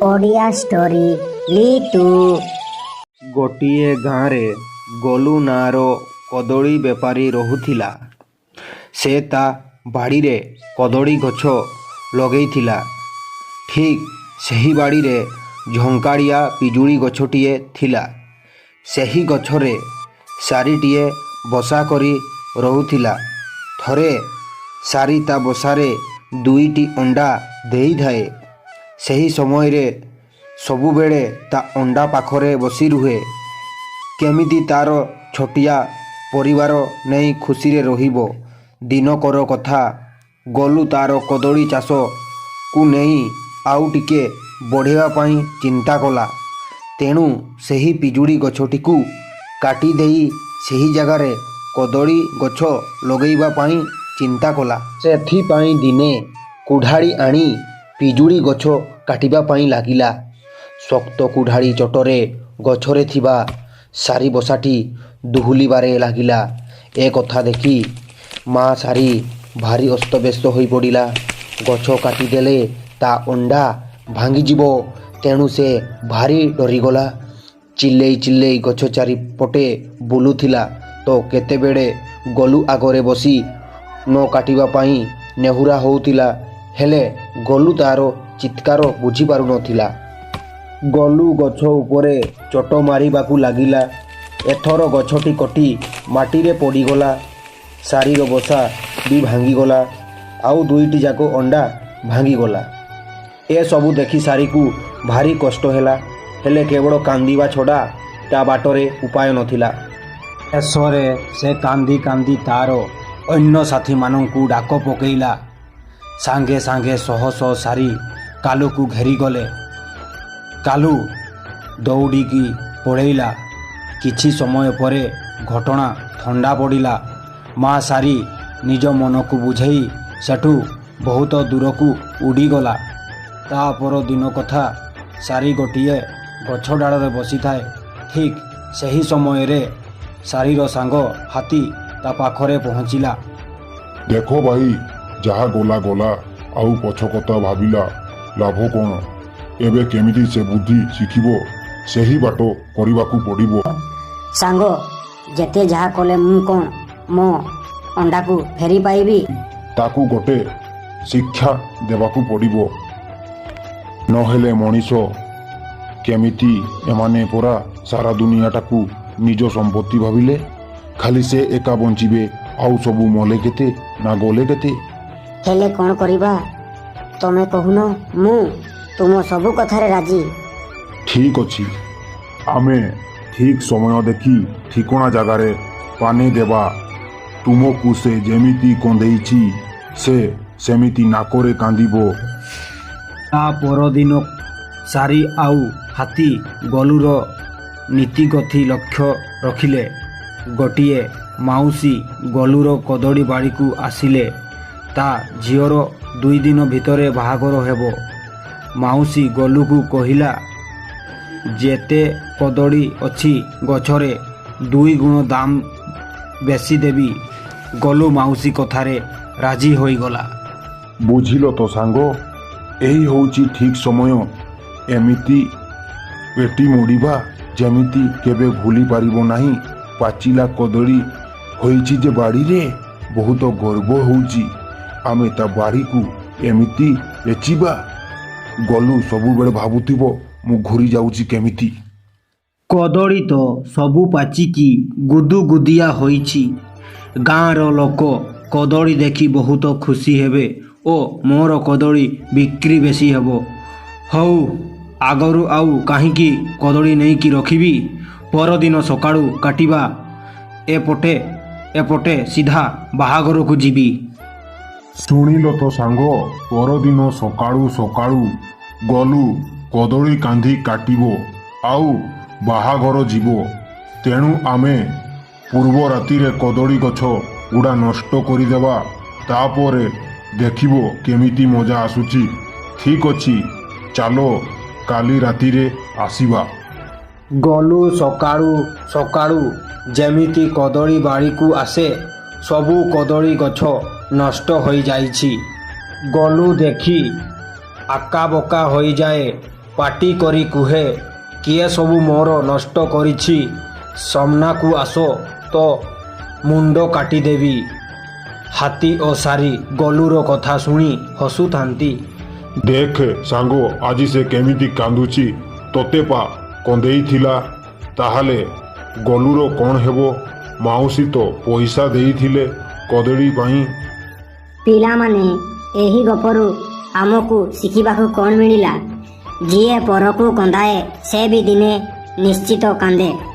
Odia story Litu. ଗୋଟିଏ ଗାଁରେ ଗୋଲୁ ନାଁର କଦଳୀ ବେପାରୀ ରହୁଥିଲା। ସେ ତା ବାଡ଼ିରେ କଦଳୀ ଗଛ ଲଗେଇଥିଲା। ଠିକ୍ ସେହି ବାଡ଼ିରେ ଝଙ୍କାଳିଆ ପିଜୁଳି ଗଛଟିଏ ଥିଲା। ସେହି ଗଛରେ ଶାରୀଟିଏ ବସା କରି ରହୁଥିଲା। ଥରେ ଶାରୀ ତା ବସାରେ ଦୁଇଟି ଅଣ୍ଡା ଦେଇଥାଏ। ସେହି ସମୟରେ ସବୁବେଳେ ତା ଅଣ୍ଡା ପାଖରେ ବସି ରୁହେ। କେମିତି ତାର ଛୋଟିଆ ପରିବାର ନେଇ ଖୁସିରେ ରହିବ। ଦିନକର କଥା, ଗୋଲୁ ତାର କଦଳୀ ଚାଷକୁ ନେଇ ଆଉ ଟିକେ ବଢ଼େଇବା ପାଇଁ ଚିନ୍ତା କଲା। ତେଣୁ ସେହି ପିଜୁଳି ଗଛଟିକୁ କାଟି ଦେଇ ସେହି ଜାଗାରେ କଦଳୀ ଗଛ ଲଗେଇବା ପାଇଁ ଚିନ୍ତା କଲା। ସେଥିପାଇଁ ଦିନେ କୁଢାଳି ଆଣି ପିଜୁଳି ଗଛ କାଟିବା ପାଇଁ ଲାଗିଲା। ଶକ୍ତ କୁଢାଳି ଚୋଟରେ ଗଛରେ ଥିବା ଶାରୀ ବସାଟି ଦୋହଲିବାରେ ଲାଗିଲା। ଏ କଥା ଦେଖି ମା ଶାରୀ ଭାରି ଅସ୍ତବ୍ୟସ୍ତ ହୋଇପଡ଼ିଲା। ଗଛ କାଟିଦେଲେ ତା ଅଣ୍ଡା ଭାଙ୍ଗିଯିବ, ତେଣୁ ସେ ଭାରି ଡରିଗଲା। ଚିଲ୍ଲେଇ ଚିଲ୍ଲେଇ ଗଛ ଚାରିପଟେ ବୁଲୁଥିଲା ତ କେତେବେଳେ ଗୋଲୁ ଆଗରେ ବସି ନ କାଟିବା ପାଇଁ ନେହୁରା ହେଉଥିଲା। ହେଲେ ଗୋଲୁ ତାର ଚିତ୍କାର ବୁଝିପାରୁନଥିଲା। ଗୋଲୁ ଗଛ ଉପରେ ଚୋଟ ମାରିବାକୁ ଲାଗିଲା। ଏଥର ଗଛଟି କଟି ମାଟିରେ ପଡ଼ିଗଲା। ଶାରୀର ବସା ବି ଭାଙ୍ଗିଗଲା, ଆଉ ଦୁଇଟି ଯାକ ଅଣ୍ଡା ଭାଙ୍ଗିଗଲା। ଏସବୁ ଦେଖି ଶାରୀକୁ ଭାରି କଷ୍ଟ ହେଲା। ହେଲେ କେବଳ କାନ୍ଦିବା ଛଡ଼ା ତା ବାଟରେ ଉପାୟ ନଥିଲା। ଶେଷରେ ସେ କାନ୍ଦି କାନ୍ଦି ତାର ଅନ୍ୟ ସାଥୀମାନଙ୍କୁ ଡାକ ପକେଇଲା। ସାଙ୍ଗେ ସାଙ୍ଗେ ଶହ ଶହ ଶାରୀ କାଲୁକୁ ଘେରିଗଲେ। କାଲୁ ଦୌଡ଼ିକି ପଳେଇଲା। କିଛି ସମୟ ପରେ ଘଟଣା ଥଣ୍ଡା ପଡ଼ିଲା। ମା ଶାରୀ ନିଜ ମନକୁ ବୁଝେଇ ସେଠୁ ବହୁତ ଦୂରକୁ ଉଡ଼ିଗଲା। ତା ପର ଦିନ କଥା, ଶାରୀ ଗୋଟିଏ ଗଛ ଡାଳରେ ବସିଥାଏ। ଠିକ୍ ସେହି ସମୟରେ ଶାରୀର ସାଙ୍ଗ ହାତୀ ତା ପାଖରେ ପହଞ୍ଚିଲା। ଦେଖ ଭାଇ, ଯାହା ଗଲା ଗଲା, ଆଉ ପଛ କଥା ଭାବିଲା ଲାଭ କ'ଣ? ଏବେ କେମିତି ସେ ବୁଦ୍ଧି ଶିଖିବ, ସେହି ବାଟ କରିବାକୁ ପଡ଼ିବ। ସାଙ୍ଗ, ଯେତେ ଯାହା କଲେ ମୁଁ କ'ଣ ମୋ ଅଣ୍ଡାକୁ ଫେରି ପାଇବି? ତାକୁ ଗୋଟେ ଶିକ୍ଷା ଦେବାକୁ ପଡ଼ିବ, ନହେଲେ ମଣିଷ କେମିତି? ଏମାନେ ପରା ସାରା ଦୁନିଆଟାକୁ ନିଜ ସମ୍ପତ୍ତି ଭାବିଲେ। ଖାଲି ସେ ଏକା ବଞ୍ଚିବେ, ଆଉ ସବୁ ମଲେ କେତେ ନା ଗଲେ କେତେ। ହେଲେ କ'ଣ କରିବା, ତମେ କହୁନ? ମୁଁ ତୁମ ସବୁ କଥାରେ ରାଜି। ଠିକ୍ ଅଛି, ଆମେ ଠିକ୍ ସମୟ ଦେଖି ଠିକଣା ଜାଗାରେ ପାନେ ଦେବା। ତୁମକୁ ସେ ଯେମିତି କନ୍ଦେଇଛି, ସେ ସେମିତି ନାକରେ କାନ୍ଦିବ। ତା ପରଦିନ ଶାରୀ ଆଉ ହାତୀ ଗୋଲୁର ନୀତିଗତି ଲକ୍ଷ୍ୟ ରଖିଲେ। ଗୋଟିଏ ମାଉସୀ ଗୋଲୁର କଦଳୀ ବାଡ଼ିକୁ ଆସିଲେ। ତା ଝିଅର 2 ଦିନ ଭିତରେ ବାହାଘର ହେବ। ମାଉସୀ ଗୋଲୁକୁ କହିଲା, ଯେତେ କଦଳୀ ଅଛି ଗଛରେ, ଦୁଇ ଗୁଣ ଦାମ ବେଶୀ ଦେବି। ଗୋଲୁ ମାଉସୀ କଥାରେ ରାଜି ହୋଇଗଲା। ବୁଝିଲ ତ ସାଙ୍ଗ, ଏହି ହେଉଛି ଠିକ୍ ସମୟ। ଏମିତି ପେଟି ମୋଡ଼ିବା, ଯେମିତି କେବେ ଭୁଲି ପାରିବ ନାହିଁ। ପାଚିଲା କଦଳୀ ହୋଇଛି ଯେ ବାଡ଼ିରେ, ବହୁତ ଗର୍ବ ହେଉଛି। ଆମେ ତା ବାଡ଼ିକୁ ଏମିତି ବେଚିବା, ଗଲୁ ସବୁବେଳେ ଭାବୁଥିବ ମୁଁ ଘୁରି ଯାଉଛି କେମିତି। କଦଳୀ ତ ସବୁ ପାଚିକି ଗୁଦୁଗୁଦିଆ ହୋଇଛି। ଗାଁର ଲୋକ କଦଳୀ ଦେଖି ବହୁତ ଖୁସି ହେବେ ଓ ମୋର କଦଳୀ ବିକ୍ରି ବେଶୀ ହେବ। ହଉ, ଆଗରୁ ଆଉ କାହିଁକି କଦଳୀ ନେଇକି ରଖିବି? ପରଦିନ ସକାଳୁ କାଟିବା। ଏପଟେ ଏପଟେ ସିଧା ବାହାଘରକୁ ଯିବି। ଶୁଣିଲ ତ ସାଙ୍ଗ, ପରଦିନ ସକାଳୁ ସକାଳୁ ଗଲୁ କଦଳୀ କାନ୍ଧି କାଟିବ ଆଉ ବାହାଘର ଯିବ। ତେଣୁ ଆମେ ପୂର୍ବ ରାତିରେ କଦଳୀ ଗଛ ଗୁଡ଼ା ନଷ୍ଟ କରିଦେବା। ତାପରେ ଦେଖିବ କେମିତି ମଜା ଆସୁଛି। ଠିକ୍ ଅଛି, ଚାଲ, କାଲି ରାତିରେ ଆସିବା। ଗଲୁ ସକାଳୁ ସକାଳୁ ଯେମିତି କଦଳୀ ବାଡ଼ିକୁ ଆସେ, ସବୁ କଦଳୀ ଗଛ ନଷ୍ଟ ହୋଇଯାଇଛି। ଗଲୁ ଦେଖି ଆକାବକା ହୋଇଯାଏ। ପାଟି କରି କୁହେ, କିଏ ସବୁ ମୋର ନଷ୍ଟ କରିଛି, ସାମ୍ନାକୁ ଆସ ତ ମୁଣ୍ଡ କାଟିଦେବି। ହାତୀ ଓ ଶାରୀ ଗଲୁର କଥା ଶୁଣି ହସୁଥାନ୍ତି। ଦେଖେ ସାଙ୍ଗ, ଆଜି ସେ କେମିତି କାନ୍ଦୁଛି। ତତେ ପା କନ୍ଦେଇଥିଲା, ତାହେଲେ ଗଲୁର କ'ଣ ହେବ? ମାଉସୀ ତ ପଇସା ଦେଇଥିଲେ କଦଳୀ ପାଇଁ। ପିଲାମାନେ, ଏହି ଗପରୁ ଆମକୁ ଶିଖିବାକୁ କ'ଣ ମିଳିଲା? ଯିଏ ପରକୁ କନ୍ଦାଏ, ସେ ବି ଦିନେ ନିଶ୍ଚିତ କାନ୍ଦେ।